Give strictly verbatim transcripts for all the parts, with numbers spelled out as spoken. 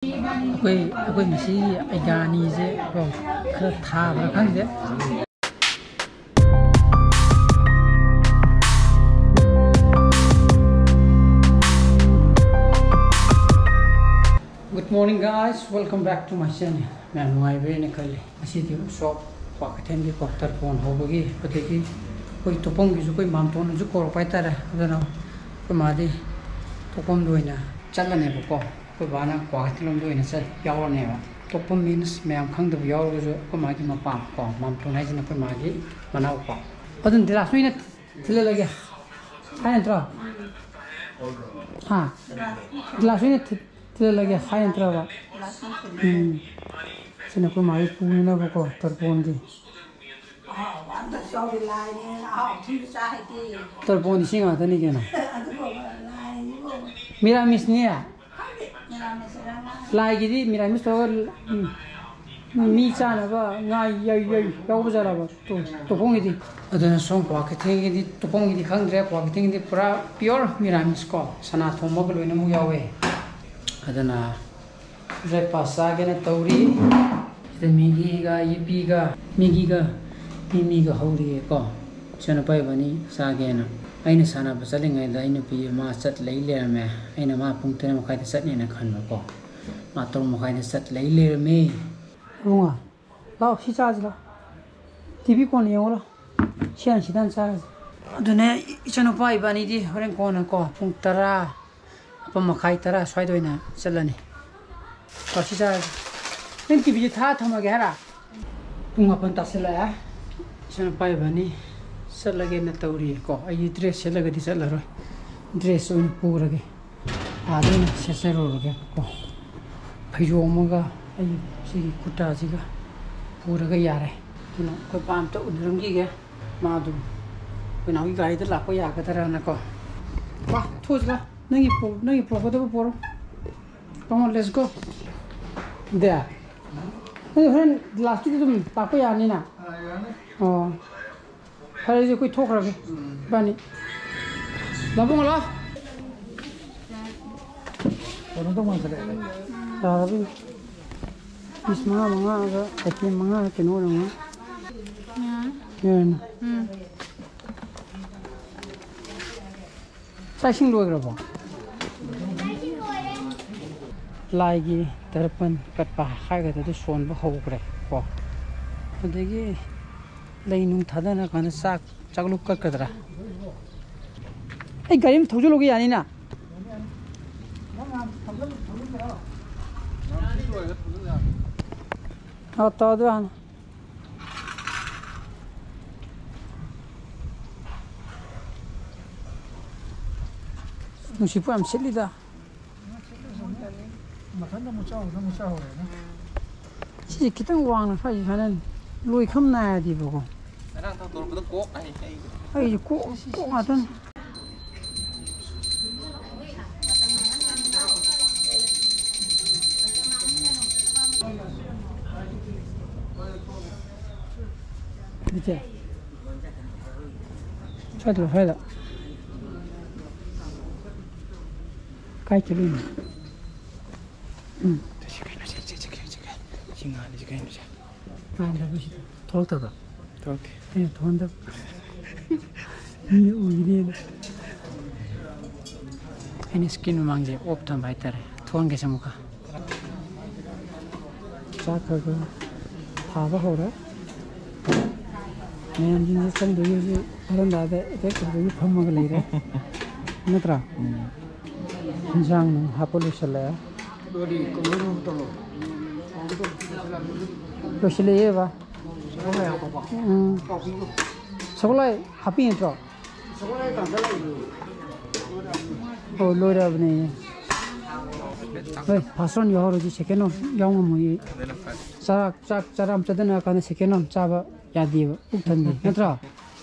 ꯑꯩꯈꯣꯏ ꯑꯩꯈꯣꯏ ꯃꯁꯤꯒꯤ ꯑꯩꯒꯥꯅꯤꯁꯦ ꯀꯣ, ꯈꯔ ꯊꯥꯕ꯭ꯔꯥ ꯈꯪꯗꯦ꯫ Good morning, guys, welcome back to my channel. ꯃꯌꯥꯝ ꯅꯨꯡꯉꯥꯏꯕꯤꯔꯦꯅ ꯈꯜꯂꯤ꯫ ꯉꯁꯤꯗꯤ ꯎꯁꯣꯞ ꯀ꯭ꯋꯥꯀꯩꯊꯦꯜꯒꯤꯀꯣ, ꯇꯔꯄꯣꯟ ꯍꯧꯕꯒꯤ, ꯑꯗꯒꯤ ꯑꯩꯈꯣꯏ ꯇꯣꯞꯄꯝꯒꯤꯁꯨ ꯑꯩꯈꯣꯏ ꯃꯥꯝꯇꯣꯟꯅꯁꯨ ꯀꯧꯔꯛꯄ ꯍꯥꯏꯇꯥꯔꯦ꯫ ꯑꯗꯨꯅ ꯑꯩꯈꯣꯏ ꯃꯥꯗꯤ ꯇꯣꯞꯄꯝꯗ ꯑꯣꯏꯅ ꯆꯠꯂꯅꯦꯕꯀꯣ꯫ ꯑꯩꯈꯣꯏ ꯕꯥꯅ ꯀ꯭ꯋꯥꯀꯩꯊꯦꯜꯂꯣꯝꯗ ꯑꯣꯏꯅ ꯆꯠ ꯌꯥꯎꯔꯅꯦꯕ꯫ ꯇꯣꯞꯄꯝ means ꯃꯌꯥꯝ ꯈꯪꯗꯕ ꯌꯥꯎꯔꯒꯁꯨ ꯑꯩꯈꯣꯏ ꯃꯥꯒꯤ ꯃꯄꯥꯝ ꯀꯣ, ꯃꯥꯝꯇꯣꯟ ꯍꯥꯏꯁꯤꯅ ꯑꯩꯈꯣꯏ ꯃꯥꯒꯤ ꯃꯅꯥꯎꯄꯥ꯫ ꯑꯗꯨꯅ ꯗꯤꯂꯥꯁ ꯅꯣꯏꯅ ꯊꯤꯜꯍꯜꯂꯒꯦ ꯍꯥꯏ ꯅꯠꯇ꯭ꯔꯣ? ꯍꯥ? ꯗꯤꯂꯥꯁ ꯅꯣꯏꯅ ꯊꯤ-, ꯊꯤꯜꯍꯜꯂꯒꯦ ꯍꯥꯏ ꯅꯠꯇ꯭ꯔꯕ? ꯎꯝ꯫ ꯁꯤꯅ ꯑꯩꯈꯣꯏ ꯃꯥꯒꯤ ꯄꯨꯅꯅꯕꯀꯣ, ꯇꯔꯄꯣꯟꯒꯤ꯫ ꯑꯍꯥꯎꯕ ꯑꯝꯇ ꯆꯥꯎꯗꯦ, ꯂꯥꯏꯅꯦꯅ ꯑꯍꯥꯎ ꯑꯊꯨꯝꯕ ꯆꯥ ꯍꯩꯇꯦ꯫ ꯇꯔꯄꯣꯟꯗꯤ ꯁꯤ ꯉꯥꯛꯇꯅꯤ ꯀꯩꯅꯣ꯫ ꯑꯗꯨꯒ ꯂꯥꯏꯅꯤꯕꯨ꯫ ꯃꯤꯔꯥꯃꯤꯁꯅꯤ? ꯈꯪꯗꯦ, ꯃꯤꯔꯥꯃꯤꯁꯔꯥ ꯉꯥ꯫ ꯂꯥꯏꯒꯤꯗꯤ ꯃꯤꯔꯥꯃꯤꯁ ꯇꯧꯔꯒ, ꯎꯝ, ꯃꯤ ꯆꯥꯅꯕ ꯉꯥ ꯌꯥꯎ-, ꯌꯥꯎ-, ꯌꯥꯎꯕꯖꯥꯠꯂꯕ ꯇꯣ-, ꯇꯣꯞꯄꯣꯡꯒꯤꯗꯤ? ꯑꯗꯨꯅ ꯁꯣꯝ ꯀ꯭ꯋꯥꯀꯩꯊꯦꯜꯒꯤꯗꯤ, ꯇꯣꯞꯄꯣꯡꯒꯤꯗꯤ ꯈꯪꯗ꯭ꯔꯦ, ꯀ꯭ꯋꯥꯀꯩꯊꯦꯜꯒꯤꯗꯤ ꯄꯨꯔꯥ pure ꯃꯤꯔꯥꯃꯤꯁ ꯀꯣ, ꯁꯅꯥ ꯊꯣꯡꯕꯒ ꯂꯣꯏꯅꯃꯛ ꯌꯥꯎꯋꯦ꯫ ꯑꯗꯨꯅ breakfast ꯆꯥꯒꯦꯅ ꯇꯧꯔꯤ꯫ ꯁꯤꯗ ꯃꯦꯒꯤꯒ ꯌꯨꯄꯤꯒ, ꯃꯦꯒꯤꯒ ꯃꯤꯃꯤꯒ ꯍꯧꯔꯤꯌꯦꯀꯣ꯫ ꯏꯆꯥꯅꯨꯄꯥ ꯏꯕꯥꯅꯤ ꯆꯥꯒꯦꯅ꯫ ꯑꯩꯅ ꯁꯥꯟꯅꯕ ꯆꯠꯂꯤꯉꯩꯗ ꯑꯩ ꯅꯨꯄꯤ ꯑꯃ ꯆꯠ ꯂꯩ ꯂꯩꯔꯝꯃꯦ꯫ ꯑꯩꯅ ꯃꯥ ꯄꯨꯡ ꯇꯔꯦꯠ ꯃꯈꯥꯏꯗ ꯆꯠꯅꯦꯅ ꯈꯟꯕꯀꯣ꯫ ꯃꯥ ꯇꯔꯨꯛ ꯃꯈꯥꯏꯗ ꯆꯠ ꯂꯩ ꯂꯩꯔꯝꯃꯦ꯫ ꯏꯕꯨꯡꯉꯣ, ꯂꯥꯛꯑꯣ, ꯁꯤ ꯆꯥꯁꯤ ꯂꯥꯛꯑꯣ꯫ ꯇꯤ ꯚꯤ ꯀꯣꯟꯅ ꯌꯦꯡꯉꯨ ꯂꯥꯛꯑꯣ꯫ ꯁꯤ ꯍꯥꯟꯅ ꯁꯤꯗ ꯍꯥꯟꯅ ꯆꯥꯔꯁꯤ꯫ ꯑꯗꯨꯅꯦ, ꯏꯆꯥꯅꯨꯄꯥ ꯏꯕꯥꯅꯤꯗꯤ ꯍꯣꯔꯦꯟ ꯀꯣꯟꯅꯀꯣ, ꯄꯨꯡ ꯇꯔꯥ, ꯃꯥꯄꯟ ꯃꯈꯥꯏ, ꯇꯔꯥ ꯁ꯭ꯋꯥꯏꯗ ꯑꯣꯏꯅ ꯆꯠꯂꯅꯤ꯫ ꯀꯣ, ꯁꯤ ꯆꯥꯔꯁꯤ꯫ ꯅꯪ ꯇꯤ ꯚꯤꯁꯦ ꯊꯥ ꯊꯝꯃꯒꯦ ꯍꯥꯏꯔ? ꯄꯨꯡ ꯃꯥꯄꯟ ꯇꯥꯁꯤꯜꯂꯛꯑꯦ꯫ ꯏꯆꯥꯅꯨꯄꯥ ꯏꯕꯥꯅꯤ ꯆꯠꯂꯒꯦꯅ ꯇꯧꯔꯤꯌꯦꯀꯣ꯫ ꯑꯩꯗꯤ dress ꯁꯦꯠꯂꯒꯗꯤ ꯆꯠꯂꯔꯣꯏ꯫ Dress ꯑꯣꯏꯅ ꯄꯨꯔꯒꯦ꯫ ꯑꯥꯗ ꯑꯣꯏꯅ ꯁꯦꯠꯆꯔꯨꯔꯒꯦꯀꯣ꯫ ꯐꯩꯖꯣꯝ ꯑꯃꯒ ꯑꯩ ꯁꯤꯒꯤ ꯀꯨꯔꯇꯥꯁꯤꯒ ꯄꯨꯔꯒ ꯌꯥꯔꯦ꯫ ꯑꯗꯨꯅ ꯑꯩꯈꯣꯏ ꯄꯥ ꯑꯝꯇ ꯎꯅꯔꯝꯈꯤꯒꯦ꯫ ꯃꯥꯗꯨ ꯑꯩꯈꯣꯏ ꯅꯥꯎꯒꯤ ꯒꯥꯔꯤꯗ ꯂꯥꯛꯄ ꯌꯥꯒꯗ꯭ꯔꯥꯅꯀꯣ꯫ ꯄꯥ, ꯊꯣꯛꯎꯁꯤ ꯂꯥ꯫ ꯅꯪꯒꯤ ꯄꯨ-, ꯅꯪꯒꯤ ꯄꯨꯔꯛꯀꯗꯕ ꯄꯨꯔꯣ꯫ Come on, let's go꯫ ꯗꯦ꯫ ꯅꯪ ꯍꯣꯔꯦꯟ ꯂꯥꯁꯀꯤꯗꯤ ꯑꯗꯨꯝ ꯂꯥꯛꯄ ꯌꯥꯅꯤꯅ? ꯑꯥ, ꯌꯥꯅꯤ꯫ ꯑꯣ꯫ ꯐꯔꯦ, ꯑꯗꯨꯗꯤ ꯑꯩꯈꯣꯏ ꯊꯣꯛꯈ꯭ꯔꯒꯦ꯫ ꯎꯝ꯫ ꯏꯕꯥꯅꯤ꯫ ꯂꯥꯕꯨꯡ, ꯍꯜꯂꯣ꯫ ꯀꯩꯅꯣ ꯇꯧ ꯃꯥꯟꯁꯤꯜꯂꯛꯑꯦ꯫ ꯇꯥꯔꯕꯤ꯫ ꯄꯤꯁ ꯃꯉꯥ ꯃꯉꯥꯒ ꯑꯥꯏꯇꯦꯝ ꯃꯉꯥ ꯀꯩꯅꯣ ꯑꯣꯏꯔꯝꯒꯅꯤ꯫ ꯌꯥꯔꯅꯤ꯫ ꯎꯝ꯫ ꯆꯥꯛ ꯏꯁꯤꯡ ꯂꯣꯏꯈ꯭ꯔꯕꯣ? ꯂꯥꯏꯒꯤ ꯇꯔꯄꯟ ꯀꯠꯄ ꯍꯥꯏꯒꯗ꯭ꯔꯥ, ꯑꯗꯨ ꯁꯣꯟꯕ ꯍꯧꯈ꯭ꯔꯦ ꯀꯣ꯫ ꯑꯗꯒꯤ ꯂꯩ ꯅꯨꯡ ꯊꯥꯗꯅ ꯀꯥꯟꯗ ꯆꯥꯛ, ꯆꯥꯛꯂꯨꯛ ꯀꯠꯀꯗ꯭ꯔꯥ? ꯑꯩ ꯒꯥꯔꯤ ꯑꯃ ꯊꯧꯖꯤꯜꯂꯨꯒꯦ, ꯌꯥꯅꯤꯅ? ꯑ, ꯇꯧ ꯑꯗꯨ ꯍꯥꯟꯅ꯫ ꯅꯨꯡꯁꯤꯠꯄꯨ ꯌꯥꯝ ꯁꯤꯠꯂꯤꯗ꯫ ꯃꯊꯟꯇ ꯑꯃꯨꯛ ꯆꯥꯎꯕꯗ ꯑꯃꯨꯛ ꯆꯥꯎꯔꯦꯅ꯫ ꯁꯤꯁꯦ ꯈꯤꯇꯪ ꯋꯥꯡꯅ ꯈꯔ ꯁꯥꯟꯅꯅꯤ꯫ ꯂꯣꯏꯈꯝ ꯅꯥꯏꯔꯗꯤꯕꯀꯣ꯫ ꯉꯔꯥꯡ ꯊꯥꯡꯗꯣꯔꯛꯄꯗ ꯀꯣꯛ ꯍꯥꯏ ꯑꯩ꯫ ꯑꯩꯁꯨ ꯀꯣꯛ, ꯀꯣꯛ ꯉꯥꯛꯇꯅꯤ꯫ ꯏꯆꯦ꯫ ꯁ꯭ꯋꯥꯏꯗ, ꯁ꯭ꯋꯥꯏꯗ꯫ ꯀꯥꯏ ꯆꯠꯂꯨꯏꯅꯣ? ꯎꯝ꯫ ꯁꯤ ꯀꯩꯅꯣ, ꯁꯤ, ꯁꯤ, ꯁꯤ, ꯁꯤ, ꯁꯤ, ꯁꯤ ꯉꯥꯜꯂꯤꯁꯤ ꯀꯩꯅꯣ, ꯁꯤ? ꯉꯥꯟꯗꯕ꯭ꯔꯣ ꯁꯤꯗ? ꯊꯣꯛꯂꯛꯇꯕ꯭ꯔꯣ? ꯊꯣꯛꯂꯛꯇꯦ꯫ ꯑꯩꯅ ꯊꯣꯛꯍꯟꯗꯕ꯫ ꯃꯤ ꯎꯈꯤꯅꯦꯅ꯫ ꯑꯩꯅ screen ꯃꯃꯥꯡꯁꯦ off ꯊꯝꯕ ꯍꯥꯏꯇꯥꯔꯦ꯫ ꯊꯣꯛꯍꯟꯒꯦꯁꯦ ꯑꯃꯨꯛꯀ꯫ ꯆꯥꯛ ꯈꯔ ꯈꯔ ꯊꯥꯕ ꯍꯧꯔꯦ꯫ ꯃꯌꯥꯝꯁꯤꯡꯁꯦ ꯆꯪꯗꯣꯏꯒꯤ ꯍꯧꯖꯤꯛ ꯕꯔꯟꯗꯥꯗ ꯑꯦꯇꯦꯛ ꯇꯧꯗꯣꯏꯒꯤ ꯐꯝꯃꯒ ꯂꯩꯔꯦ꯫ ꯅꯠꯇ꯭ꯔꯥ? ꯎꯝ꯫ ꯏꯟꯁꯥꯡ ꯅꯨꯡ ꯍꯥꯞꯄ ꯂꯣꯏꯁꯤꯜꯂꯛꯑꯦ꯫ ꯂꯣꯏꯁꯤꯜꯂꯛꯑꯦꯕ꯫ ꯎꯝ꯫ ꯁꯒꯣꯜꯍꯋꯥꯏ ꯍꯥꯞꯄꯤ ꯅꯠꯇ꯭ꯔꯣ? ꯑꯣ, ꯂꯣꯏꯔꯕꯅꯦ꯫ ꯍꯣꯏ, first round ꯌꯥꯎꯍꯧꯔꯗꯤ second round ꯌꯥꯎ ꯉꯝꯃꯣꯏꯌꯦ꯫ ꯆꯥꯛ, ꯆꯥꯛ ꯆꯔꯥ ꯑꯃ ꯆꯠꯇꯅ ꯀꯥꯟꯗ second round ꯆꯥꯕ ꯌꯥꯗꯦꯕ꯫ ꯄꯨꯛ ꯊꯟꯗꯦ, ꯅꯠꯇ꯭ꯔꯣ?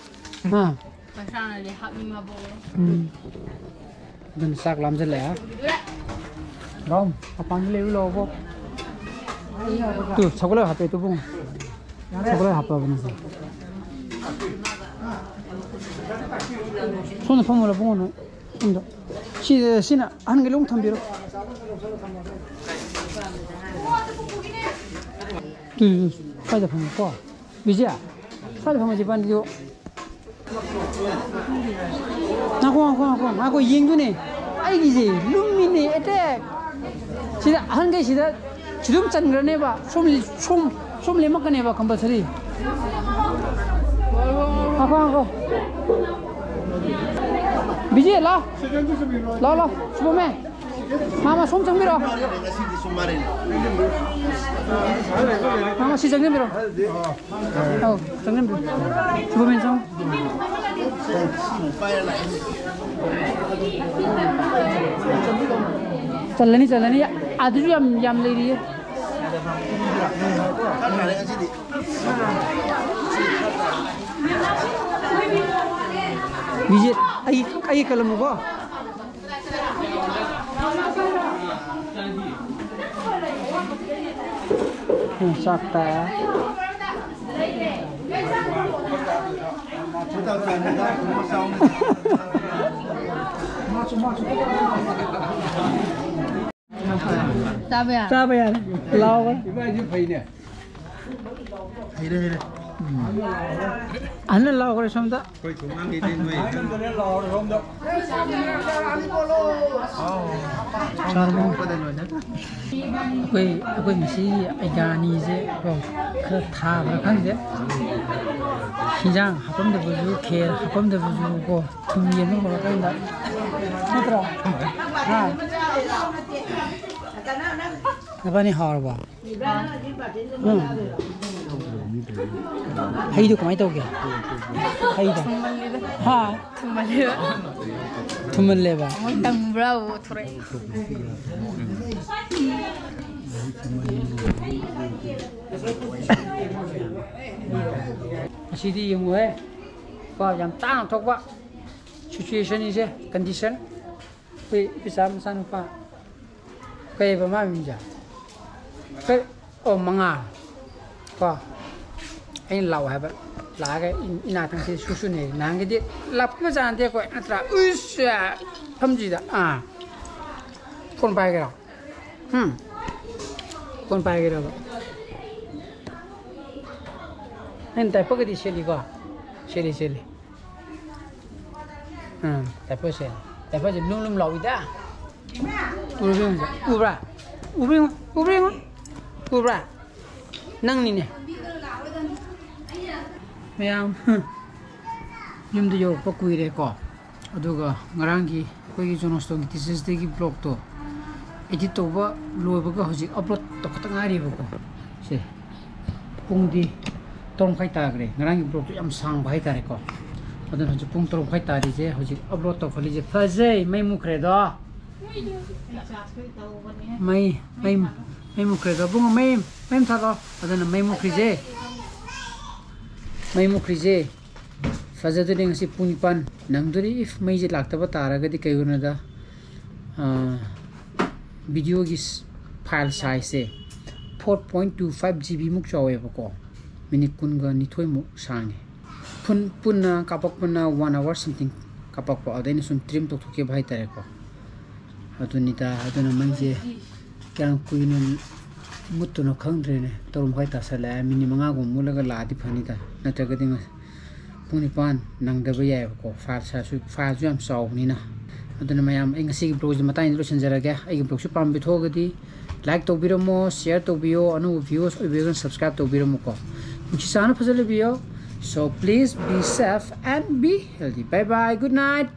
ꯍꯥ? ꯃꯁꯥꯅꯗꯤ ꯍꯥꯞꯅꯤꯡꯉꯕꯣ? ꯎꯝ꯫ ꯑꯗꯨꯅ ꯆꯥꯛ ꯂꯥꯝꯁꯤꯜꯂꯛꯑꯦ꯫ ꯂꯥꯎ, ꯃꯄꯥꯟꯗ ꯂꯩꯔꯨ ꯂꯥꯎꯕꯣ꯫ ꯇꯨ, ꯁꯒꯣꯜꯍꯋꯥꯏ ꯍꯥꯞꯄꯦ ꯇꯨ ꯕꯨꯡꯉꯣ꯫ ꯁꯒꯣꯜꯍꯋꯥꯏ ꯍꯥꯞꯄꯕꯅꯤ ꯁꯦ꯫ ꯁꯣꯝꯗ ꯐꯝꯃꯨ ꯂꯥꯎ ꯕꯨꯡꯉꯣ ꯅꯣꯏ꯫ ꯁꯣꯝꯗ꯫ ꯁꯤ, ꯁꯤꯅ ꯑꯍꯟꯒꯤ ꯂꯣꯡ ꯊꯝꯕꯤꯔꯣ꯫ ꯇꯨ, ꯇꯨ, ꯁ꯭ꯋꯥꯏꯗ ꯐꯝꯃꯨꯀꯣ꯫ ꯕꯤꯖꯦ, ꯁ꯭ꯋꯥꯏꯗ ꯐꯝꯃꯁꯤ ꯏꯕꯥꯅꯤꯗꯨ꯫ ꯉꯥꯏꯈꯣ, ꯉꯥꯏꯈꯣ, ꯉꯥꯏꯈꯣ, ꯉꯥꯏꯈꯣ, ꯌꯦꯡꯗꯨꯅꯦ꯫ ꯑꯩꯒꯤꯁꯦ ꯂꯨꯝꯃꯤꯅꯦ, ꯑꯦꯇꯦꯛ꯫ ꯁꯤꯗ ꯑꯍꯟꯈꯩꯁꯤꯗ ꯁꯤꯗꯨꯝ ꯆꯟꯈ꯭ꯔꯅꯦꯕ꯫ ꯁꯣꯝ, ꯁꯣꯝ, ꯁꯣꯝ ꯂꯦꯝꯃꯛꯀꯅꯦꯕ compulsory꯫ ꯉꯥꯏꯈꯣ, ꯉꯥꯏꯈꯣ꯫ ꯕꯤꯖꯦ, ꯂꯥꯎ꯫ ꯂꯥꯎ, ꯂꯥꯎ, ꯁꯨꯕꯝꯃꯦ꯫ ꯃꯥ, ꯃꯥ, ꯁꯣꯝ ꯆꯪꯕꯤꯔꯣ꯫ ꯃꯥ, ꯃꯥ, ꯁꯤ ꯆꯪꯁꯤꯟꯕꯤꯔꯣ꯫ ꯑꯧ, ꯆꯪꯁꯤꯟꯕꯤꯔꯣ꯫ ꯁꯨꯕꯝꯃꯦ, ꯆꯪꯉꯣ꯫ ꯆꯜꯂꯅꯤ, ꯆꯜꯂꯅꯤ꯫ ꯑꯗꯨꯁꯨ ꯌꯥꯝ, ꯌꯥꯝ ꯂꯩꯔꯤꯌꯦ꯫ ꯕꯤꯖꯦ, ꯑꯩ, ꯑꯩ ꯀꯜꯂꯝꯃꯨꯀꯣ꯫ ꯎꯝ, ꯆꯥꯛꯇ꯫ ꯆꯥꯕ ꯌꯥꯔꯦ꯫ ꯆꯥꯕ ꯌꯥꯔꯦ꯫ ꯂꯥꯎꯈ꯭ꯔꯦ꯫ ꯏꯕꯥꯏꯁꯦ ꯐꯩꯅꯦ꯫ ꯍꯩꯔꯦ, ꯍꯩꯔꯦ꯫ ꯑꯍꯟꯅ ꯂꯥꯎꯈ꯭ꯔꯦ ꯁꯣꯝꯗ꯫ ꯑꯩꯈꯣꯏ ꯊꯣꯡꯒꯥꯟꯒꯤꯗꯤ ꯅꯣꯏ꯫ ꯆꯥꯔꯕꯣ? ꯑꯩꯈꯣꯏ, ꯑꯩꯈꯣꯏ ꯉꯁꯤꯒꯤ ꯑꯩꯒꯥꯅꯤꯁꯦ ꯀꯣ, ꯈꯔ ꯊꯥꯕ꯭ꯔꯥ ꯈꯪꯗꯦ꯫ ꯍꯤꯟꯖꯥꯡ ꯍꯥꯞꯄꯝꯗꯕꯁꯨ, ꯈꯦꯔ ꯍꯥꯞꯄꯝꯗꯕꯁꯨ ꯀꯣ, ꯊꯨꯝ ꯌꯦꯟꯕ ꯍꯧꯔꯀꯥꯟꯗ꯫ ꯅꯠꯇ꯭ꯔꯣ? ꯍꯥ? ꯅꯕꯥꯅꯤ ꯍꯥꯎꯔꯕꯣ? ꯎꯝ꯫ ꯍꯩꯗꯣ ꯀꯃꯥꯏꯅ ꯇꯧꯒꯦ? ꯍꯩꯗꯣ? ꯊꯨꯝꯃꯜꯂꯤꯗ꯫ ꯍꯥ? ꯊꯨꯝꯃꯜꯂꯤꯗ꯫ ꯊꯨꯝꯃꯜꯂꯦꯕ? ꯃꯣꯏ ꯇꯪꯕ꯭ꯔꯥꯕꯨ ꯊꯣꯔꯛꯑꯦ꯫ ꯑꯁꯤꯗꯤ ꯌꯦꯡꯉꯨꯍꯦ꯫ ꯀꯣ, ꯌꯥꯝ ꯇꯥꯡꯅ ꯊꯣꯛꯄ situation ꯁꯦ, condition꯫ ꯑꯩꯈꯣꯏ ꯏꯄꯤꯆꯥ ꯃꯆꯥꯅꯨꯄꯥ꯫ ꯀꯩꯕ ꯃꯥ ꯃꯤꯡꯁꯦ? ꯀꯩ-, ꯑꯣ, ꯃꯉꯥ꯫ ꯀꯣ꯫ ꯑꯩꯅ ꯂꯥꯛꯑꯣ ꯍꯥꯏꯕ꯫ ꯂꯥꯛꯑꯒ ꯏ-, ꯏꯅꯥꯛꯇꯪ ꯁꯤ ꯁꯨ ꯁꯨ ꯅꯩ꯫ ꯅꯍꯥꯟꯒꯤꯗꯤ ꯂꯥꯛꯄ ꯃꯆꯥ ꯅꯠꯇꯦ ꯑꯩꯈꯣꯏ, ꯅꯠꯇ꯭ꯔꯥ? ꯎꯏꯁ! ꯐꯝꯁꯤꯗ꯫ ꯑꯥ꯫ ꯐꯣꯟ ꯄꯥꯏꯒꯦꯔꯣ? ꯍꯨꯝ꯫ ꯀꯣꯟ ꯄꯥꯏꯒꯦꯔꯕ? ꯑꯩꯅ ꯇꯥꯏꯄꯔꯒꯗꯤ ꯁꯦꯠꯂꯤꯀꯣ? ꯁꯦꯠꯂꯤ, ꯁꯦꯠꯂꯤ꯫ ꯑꯥ, ꯇꯥꯏꯄꯔ ꯁꯦꯠꯂꯤ꯫ ꯇꯥꯏꯄꯔꯁꯦ ꯂꯨꯝ ꯂꯨꯝ ꯂꯥꯎꯏꯗ꯫ ꯎꯔꯕ ꯌꯦꯡꯉꯨꯁꯦ꯫ ꯎꯕ꯭ꯔꯥ? ꯎꯕ꯭ꯔꯥ ꯌꯦꯡꯉꯨ, ꯎꯕ꯭ꯔꯥ ꯌꯦꯡꯉꯨ꯫ ꯎꯕ꯭ꯔꯥ? ꯅꯪꯅꯤꯅꯦ꯫ ꯃꯌꯥꯝ, ꯌꯨꯝꯗ ꯌꯧꯔꯛꯄ ꯀꯨꯏꯔꯦꯀꯣ꯫ ꯑꯗꯨꯒ ꯉꯔꯥꯡꯒꯤ ꯑꯩꯈꯣꯏꯒꯤ ꯖꯣꯅꯣꯁꯇꯣꯟꯒꯤ Teachers Dayꯒꯤ vlogꯇꯣ edit ꯇꯧꯕ ꯂꯣꯏꯕꯒ ꯍꯧꯖꯤꯛ upload ꯇꯧꯈꯠꯇ ꯉꯥꯏꯔꯤꯕꯀꯣ꯫ ꯁꯦ, ꯄꯨꯡꯗꯤ ꯇꯔꯨꯛ ꯃꯈꯥꯏ ꯇꯥꯈ꯭ꯔꯦ꯫ ꯉꯔꯥꯡꯒꯤ vlogꯇꯣ ꯌꯥꯝ ꯁꯥꯡꯕ ꯍꯥꯏꯇꯥꯔꯦꯀꯣ꯫ ꯑꯗꯨꯅ ꯍꯧꯖꯤꯛ ꯄꯨꯡ ꯇꯔꯨꯛ ꯃꯈꯥꯏ ꯇꯥꯔꯤꯁꯦ, ꯍꯧꯖꯤꯛ upload ꯇꯧꯈꯠꯂꯤꯁꯦ꯫ ꯐꯖꯩ, ꯃꯩ ꯃꯨꯠꯈ꯭ꯔꯦꯗꯣ꯫ ꯃꯩ, ꯃꯩ, ꯃꯩ ꯃꯨꯠꯈ꯭ꯔꯦꯗꯣ꯫ ꯕꯨꯡꯉꯣ, ꯃꯩ, ꯃꯩ ꯃꯨꯠꯊꯠꯂꯣ꯫ ꯑꯗꯨꯅ ꯃꯩ ꯃꯨꯠꯈ꯭ꯔꯤꯁꯦ, ꯃꯩ ꯃꯨꯠꯈ꯭ꯔꯤꯁꯦ꯫ ꯐꯖꯗꯣꯏꯅꯦ ꯉꯁꯤ ꯄꯨꯡ ꯅꯤꯄꯥꯟ ꯅꯪꯗꯣꯔꯤ꯫ If ꯃꯩꯁꯦ ꯂꯥꯛꯇꯕ ꯇꯥꯔꯒꯗꯤ, ꯀꯩꯒꯤꯅꯣꯗ, ꯑꯥ, videoꯒꯤ ꯐꯥꯏꯜ ꯁꯥꯏꯖꯁꯦ four point two five GB ꯃꯨꯛ ꯆꯥꯎꯋꯦꯕꯀꯣ꯫ ꯃꯤꯅꯤꯠ ꯀꯨꯟꯒ ꯅꯤꯊꯣꯏꯃꯨꯛ ꯁꯥꯡꯉꯦ꯫ ꯄꯨꯟ-, ꯄꯨꯟꯅ ꯀꯥꯞꯄꯛꯄꯅ one hour something ꯀꯥꯞꯄꯛꯄ꯫ ꯑꯗ ꯑꯩꯅ ꯁꯨꯝ trim ꯇꯧꯊꯣꯛꯈꯤꯕ ꯍꯥꯏꯇꯥꯔꯦꯀꯣ꯫ ꯑꯗꯨꯅꯤꯗ, ꯑꯗꯨꯅ ꯃꯩꯁꯦ ꯀꯌꯥꯝ ꯀꯨꯏꯅ ꯃꯨꯠꯇꯣꯏꯅꯣ ꯈꯪꯗ꯭ꯔꯦꯅꯦ꯫ ꯇꯔꯨꯛ ꯃꯈꯥꯏ ꯇꯥꯁꯜꯂꯛꯑꯦ꯫ ꯃꯤꯅꯤꯠ ꯃꯉꯥꯒꯨꯝꯕ ꯃꯨꯠꯂꯒ ꯂꯥꯛꯑꯗꯤ ꯐꯅꯤꯗ꯫ ꯅꯠꯇ꯭ꯔꯒꯗꯤ ꯉ-, ꯄꯨꯡ ꯅꯤꯄꯥꯟ ꯅꯪꯗꯕ ꯌꯥꯏꯑꯕꯀꯣ꯫ ꯐꯥꯏꯜ ꯁꯥꯏꯖꯁꯨ, ꯐꯥꯏꯜꯁꯨ ꯌꯥꯝ ꯆꯥꯎꯕꯅꯤꯅ꯫ ꯑꯗꯨꯅ ꯃꯌꯥꯝ, ꯑꯩ ꯉꯁꯤꯒꯤ vlogꯁꯦ ꯃꯇꯥꯡꯁꯤꯗ ꯂꯣꯏꯁꯤꯟꯖꯔꯒꯦ꯫ ꯑꯩꯒꯤ vlogꯁꯨ ꯄꯥꯝꯕꯤ ꯊꯣꯛꯑꯒꯗꯤ like ꯇꯧꯕꯤꯔꯝꯃꯣ, share ꯇꯧꯕꯤꯌꯣ, ꯑꯅꯧꯕ viewers ꯑꯣꯏꯕꯤꯔꯒꯅ subscribe ꯇꯧꯕꯤꯔꯝꯃꯨꯀꯣ꯫ ꯅꯨꯡꯁꯤ ꯆꯥꯟꯅ ꯐꯖꯅ ꯂꯩꯕꯤꯌꯣ꯫ So please be safe and be healthy. Bye bye, good night.